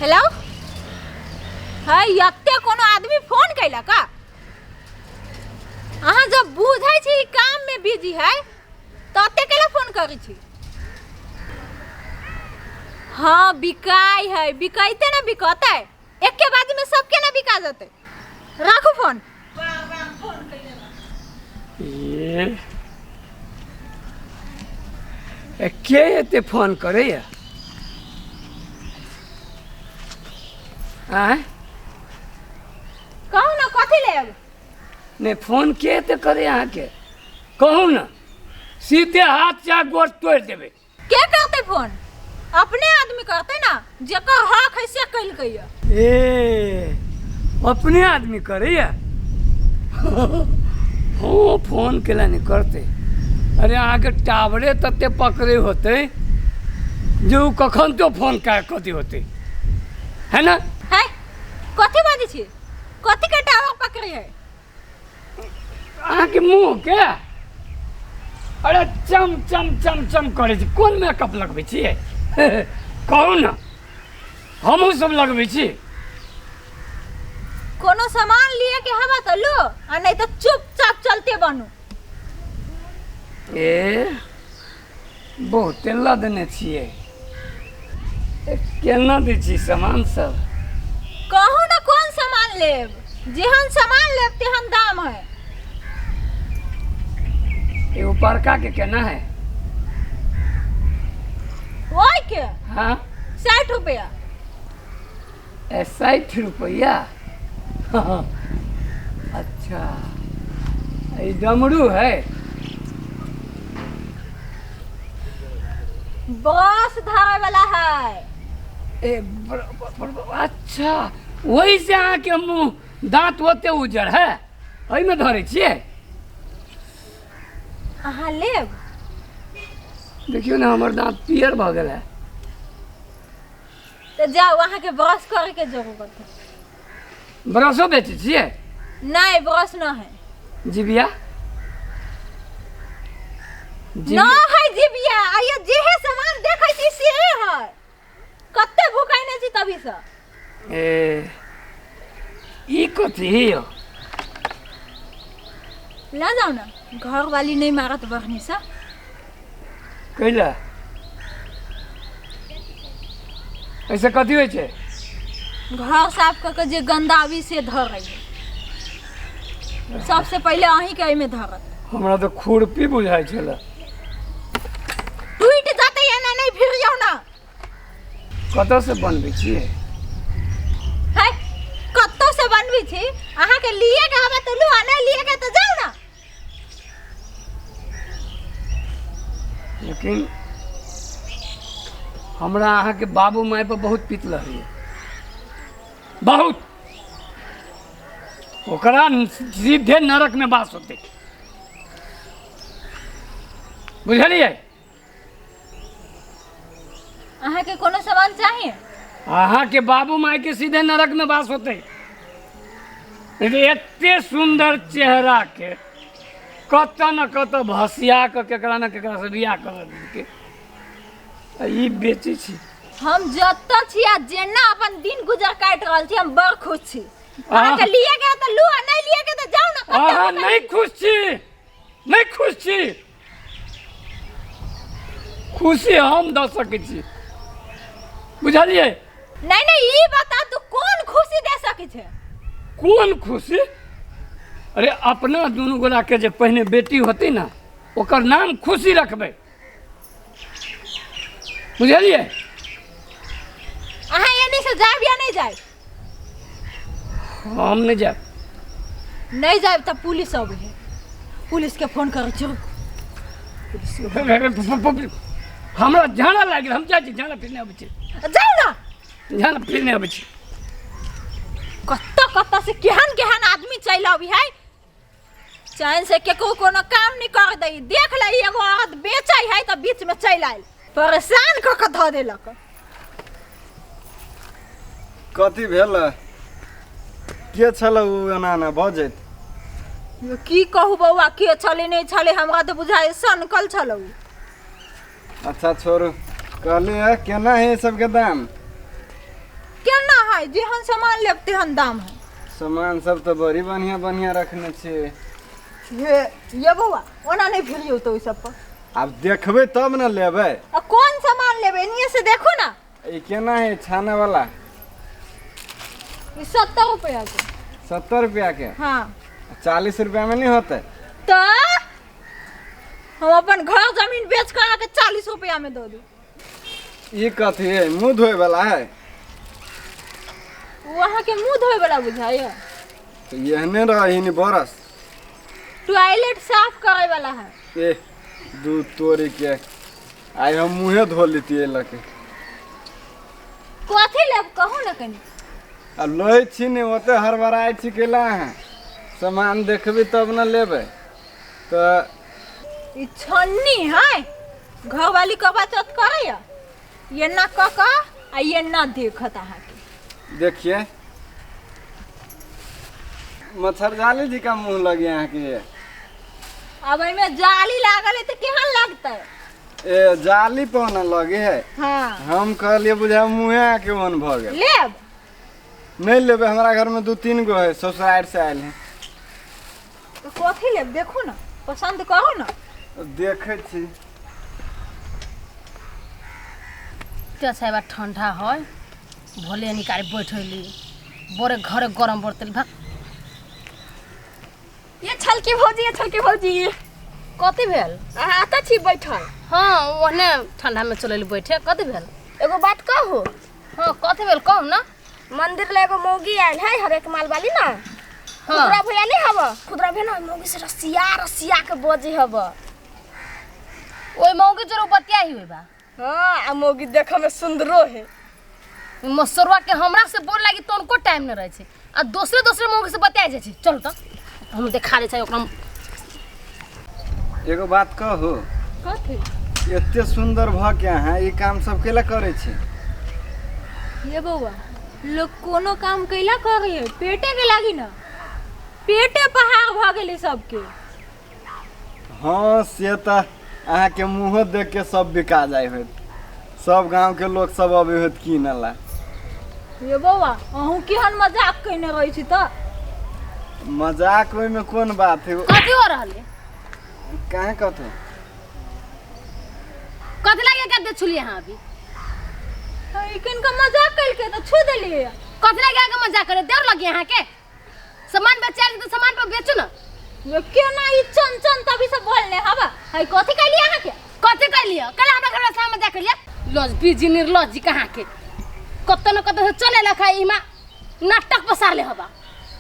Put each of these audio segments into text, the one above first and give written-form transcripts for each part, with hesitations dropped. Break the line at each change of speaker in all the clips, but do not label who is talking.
Hello है एते कोनो आदमी फोन कैलक का अहाँ जब बुझै छी ई काम में बिजी है तऽ एते कैला फोन करै छी हाँ बिकाय है बिकाइते ना बिकतै एके बाजी में सबके ना बिका जेतै राखू फोन
ए ए, के एते फोन करैया आँय
कहू ना कथी लेब
नहि फोन के एते करे अहाँके कहू ने सीधे हाथ चाह गोड़ तोड़ि देबै
के करतै फोन अपने आदमी करतै ना जेकर हक है से कैलकै ये
ए अपने आदमी करैया हँ फोन केला नहि करतै अरे अहाँके टावरे तते पकड़े होतै जे ओ कखन तो फोन कए कऽ होतै है ना
है कथी बाजै छी कथी के टावर पकड़े है
अहाँके मुँहके अरे चम चम चम चम करै छी कोन मेकअप लगबै छियै कहू ने हमहूँ सब लगबै छी
कोनो सामान लिए के हवा तो लो आ नहीं तो चुपचाप चलते बनू
ए बहुते लदने छियै ए, केना दै छी सामान सब
कहू ना कौन सामान लेब जेहन सामान लेब तेहन दाम है
एगो बड़का के केना है
ओहि के
हाँ
60 रुपया
ए 60 रुपैआ अच्छा ई डमरू है
बस धरे वाला है
ए अच्छा ओहि से अहाँके मुँह दाँत ओते उज्जर है एहिमे धरै छियै
अहाँ लेब
देखियौ ने हमर दाँत पियर भऽ गेल है
तऽ जाउ अहाँके ब्रश करैके जरूरत है
ब्रशो बेचै छियै
नहीं ब्रश न है
जिबिया
न है जिबिया आइयो जेहे सामान देखै छी सेहे है कते भुकाइने छी तभी से
ए ई कथी यौ
ला जाओ ना घर वाली नहीं मारत बहनी सा
कैला ऐसे कथी होइ छै
घर साफ कऽ के जे गंदा आबी से धरै सबसे पहिले अहीं के एहिमे धरत
हमरा तऽ खुरपी बुझाइ छलै
टूटि जेतै एना नहि भिड़ियौ ना
कतऽसँ बनबै छियै
है कतौ से बनबै छी अहाँके लिए के हवे तऽ लू आ नहि लिए के तऽ जाउ ना
लेकिन हमरा अहाँके बाबू माय पर बहुत पित लहैए बहुत ओकरा सीधे नरकमे वास होतै बुझलियै
अहाँके कोनो सामान चाहिए
अहाँके बाबू मायके सीधे नरकमे वास होतै एते सुन्दर चेहराके कतऽ ने कतऽ भसिया कऽ केकरा ने केकरा से बियाह कऽ देलकै आ ई बेचै छी
हम जतऽ छी आ जेना अपन दिन गुजर काटि रहल छी हम बड़ खुश छी अहाँके लिए के तऽ लू आ नहि लिए के तऽ जाउ ने कतऽ
अहाँ नहि खुश छी नहि खुश छी खुशी हम दऽ सकै छी बुझलियै
नहीं नहीं ई बता तू कोन खुशी दे सकै छै
कोन खुशी अरे अपना दुनू गोलाके जे पहिने बेटी होतै ने ओकर नाम खुशी रखबै बुझलियै
अहाँ एने से जायब या नहीं जायब
हम नहि जायब
नहीं जायब तऽ पुलिस अबै है पुलिस के फोन करै छी रुकू।
हमरा झाड़ा लागि गेल हम जाइ छी झाड़ा फिरने अबै छी
जाउ ना
झाड़ा फिरने अबै छी
कत्ता कत्ता से केहन केहन आदमी चलि अबै है चैन से केकरो कोनो काम नहीं कर दै देख ले एगो औरत बेचै है तऽ बीच में चलि आयल परेशान कऽ के धऽ देलक
कथी भेल के छल उ एना एना बजैत
यो की कहू बौआ के छलै नहि छलै हमरा तऽ बुझाइ सनकल छलै उ।
अच्छा छोड़ू कहली है केना है सबके दाम
केना नहीं, जेहन सामान लेब तेहन दाम है।
सामान सब तऽ बड़ी बढ़िया बढ़िया रखने छियै।
ये बौआ ओना नहीं फिरियौ तो ओहि सब पर।
आब देखबै तब ने लेबै।
आ कोन सामान लेबै एनिये से देखू ना।
ई केना है छाने वाला?
ई 70 रुपया के।
70 रुपया के?
हाँ।
40 रुपया में नहीं होते?
तो हम अपन घर जमीन बेच के अहाँके 40 रुपया में दऽ दू।
ई कथी है, मुँह धोए वाला है?
ओ अहाँके मुँह धोए वाला बुझाइए?
तो एहने रही नि बरस।
टॉयलेट साफ करे वाला है।
ए दूध तोड़ी के आइ हम मुँहे धो लेतियै लके।
कथी लेब कहू ना कनी।
आ लै छी ने ओते हड़बड़ाइ छी केला अहाँ, सामान देखबै तब ने लेबै। तऽ
ई छन्नी है, घरवाली करवा चौथ करैया एना कऽ कऽ आ एना देखत अहाँके।
देखिए मच्छर जाली जी का मुँह लगे अहाँके।
अब एहिमे जाली लागल है तऽ केहन लगतै?
ए जाली पौना लगे है।
हाँ।
हम कहलिए बुझा मुँहे आके मन भऽ गेल।
लेब?
नहीं लेबै, हमरा घर में 2-3 गो है, ससुराल से आयल है।
तो कथी लेब देखू ना, पसंद करू ना।
देखै छी।
साहेब ठंडा है भोले निकाल बैठली बोरे घरे गरम पड़तली भाग।
ये छलकी भौजी, ये छलकी भौजी
कथी भेल?
अहाँ एतऽ छी बैठल?
हाँ ओहने ठंडा में चलली बैठे। कथी भेल?
एगो बात कहू?
हाँ कथी भेल कहू ना।
मंदिर ले एगो मौगी आयल है हरेक माल वाली ना। हाँ। खुदरा भैया नहीं हब? खुदरा भैया ना मौगी से रसिया रसिया के बजे हब।
ओई मौगी जरूर बतिया ही होई बा।
हाँ आ मौगी देखे में सुंदरो है।
मसरुआ के हमरा से बोल लागी तो उनको टाइम न रहे छे आ दूसरे दूसरे मौगी से बतिया जाय छे। चल त हम देखा दे छे ओकरा।
एगो बात कहू?
कथी?
एते सुंदर भ के अहाँ ई काम सब केला करै छी?
ये बौआ लोग कोनो काम कैला करे है, पेटे के लागी ना, पेटे पहाड़ भ गेलै सबके।
हाँ से त अहाँके मुँहो देख के सब बिका जाय होत, सब गांव के लोग सब अबे होत कीनला।
ये बौआ अहूँ केहन मजाक कयने रहै छी त?
मजाक ओहिमे कोन बात है?
कथी हो रहल है?
कहाँ कथी?
कथी लागे के दे छुलिए अहाँ अभी?
किनका मजाक कलके त छू देलिए।
कथी लागे के मजाक करे देर लगे अहाँ के? सामान बेचायल त सामान पर बेचू ना।
ये केना ई चन चन तभी सब बोलने हवा है। कथी कहलिए अहाँ के?
कथी कहलिए? कल हमरा घर में सामान मजाक करिए। लज बीजी निर्लज जी कहाँ के कत न कत से चले लखा इमा नाटक पसारले हवा।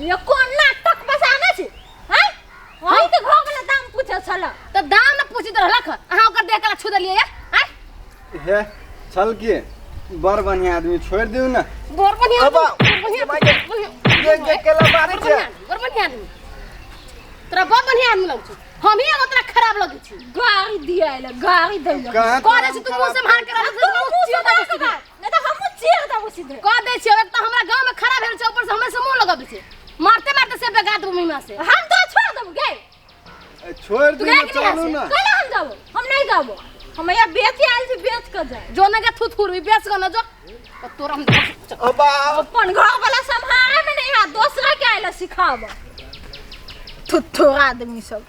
ये कोन नाटक पसाने छी? हैं वही के घर वाला दाम पूछे छल
त दाम न पूछित रहलक अहाँ ओकर देख के छू देलिए या। हैं
हे छल के बड़ बढ़िया आदमी छोड़ दिउ ना।
बड़ बढ़िया आदमी,
देख देख के ला बारी छे।
बड़ बढ़िया आदमी तोरा, बड़ बढ़िया आदमी लग छु। हम ही एगो तोरा खराब लगे छी।
गाड़ी दियाइल गाड़ी दैल
कह दे छी तू मुंह से मार के रह,
तू मुंह से मार के रह, नहीं त हमहु चीर देबो सीधे।
कह दे छी एक त हमरा गांव में खराब भेल छै, ऊपर से हमरे से मुंह लगबै छै, मारते मारते से बेगा देबो मीमा से।
हम तो छोड़ देबो गे।
छोड़ दू ना, चलू ना।
कल हम जाबो? हम नहीं जाबो, हम यहाँ बेच आयल छी, बेच के जाए।
जो ना के थुथुर भी बेच के न जो तोरा हम
अपन घर वाला सम्हारे में नहीं आ, दूसरा के आयल सिखाब थुथुर आदमी सब।